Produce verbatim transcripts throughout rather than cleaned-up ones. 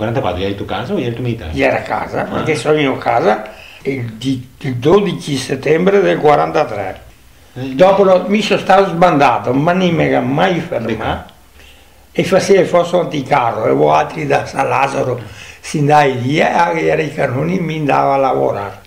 Quarantaquatro, ieri tu casa o ieri tu militare? Ieri a casa, ah, parché so vegnù a casa el di-, el dodese setembre del quarantatré. Eh, dopo no, mi so stà sbandà, ma no me ga mai fermà. Eco. E fasea el foso anticaro, e voaltri da San Lazaro, se ndava via, e anca iera i canoni, mi ndava a lavorar.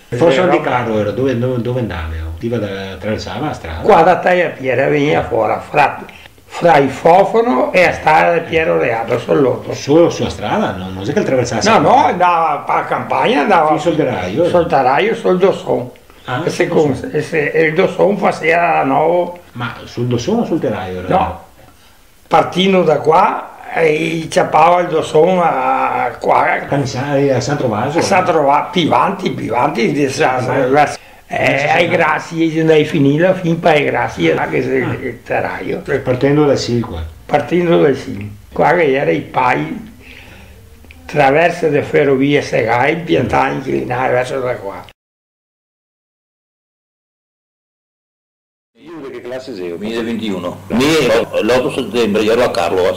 El foso anticaro iera dove, dove, dove ndava? Ti va da, traversava la strada? Qua da Tagliapiera vegnea fora, fra, fra el Fofano e la strada de Piero Reato, sul loto. Solo su la strada? No, no xe che el traversava? No, no, ndava pa campagna, ndava fin sul teraio, eh? Sul teraio, sul Doson. Ah, e se sul Doson. E se, e el Doson fasea da novo. Ma sul Doson o sul teraio iera? No. Partindo da qua, e i ciapava el Doson a, a qua. A Canisan-, eh, a San Trovaso? A San Trova-, pi vanti, pi vanti, de San, San Trovaso. Verso, eh, verso San Trovaso. Ai Grasie, i xe ndai finir fin pa ai Grasie, là che xe, ah, el teraio. Partindo dal Sil qua? Partindo dal Sil. Qua che iera i pai, traverse de ferovia, segai, piantai, inclinai verso da qua. Ti de che clase xeło? Mi del vintiuno. Mi, l'oto setembre, iero a Karlovac,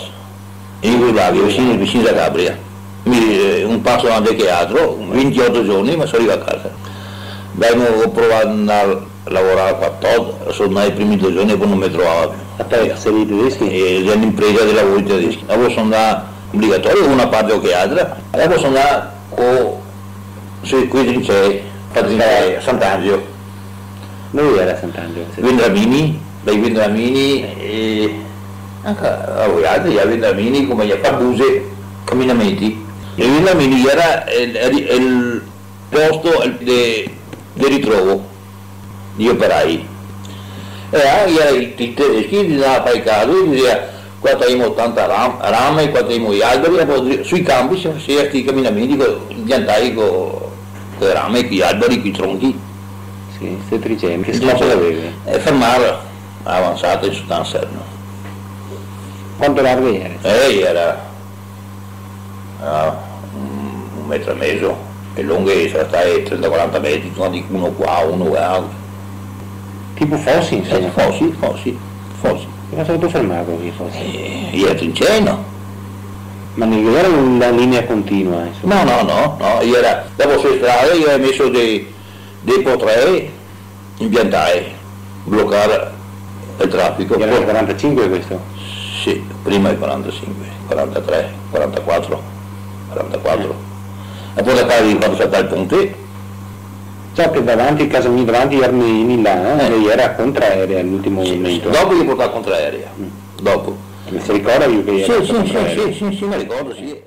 in Jugoslavia, vicin, vicin Zagabria. Mi, eh, un paso avanti che altro, vintioto giorni, ma so rivà a casa. Dai, mo, go provà a ndar a lavorar qua a Tod, so ndà i primi do giorni e po no me trovava più. A Tod, eh, xe i tedeschi? Eh, xe l'impresa de lavori tedeschi. Dopo so ndà obligatorio, una parte o che altra, e dopo so ndà co, sì, coi trincei, pa trincei, a Sant'Angelo. Dove iera Sant'Angelo? Vendramini, dai Vendramini, e anca a voialtri, a Vendramini, come a Parbuse, caminamenti. E Vendramini iera el, el, el posto de, de ritrovo dei operai. E là, i, i tedeschi, i ndava a far i cavi, i diseva: "Qua tegnimo tanta ram-, rame, qua tegnimo i alberi", e po sui canpi se faseva sti caminamenti co, piantai co, co rame, coi alberi, coi tronchi. Sì, ste trincee, che scopo che gaveva? E fermar la avansada in sostansa, no? Quanto larghe iera? Eh, iera Ah, un, un metro e mezo, e longhe sarà state trenta quaranta metri, insoma, digo, uno qua, uno là. Tipo fosi, insoma. Eh, fosi, fosi, fosi. E cosa te ga fermà co i fosi? Eh, i trincei, no? Ma no iera una linea continua, insoma? No, no, no, no, iera, dopo su le strade, i ga meso dei, dei potrei, impiantai, blocar el trafico. Iera el quarantasinque questo? Sì, prima del quarantasinque, quarantatré, quarantaquatro, quarantaquatro. E po da qua, quando saltà el ponte. Ciò che davanti, casa mia davanti, iera in là, eh, eh, che iera contraerea a l'ultimo momento. Sì, sì, dopo i ga portà contraerea. Mm. Dopo. Ma se ricorda lu che iera contraerea? Sì, sì, sì, sì, sì, me ricordo, sì.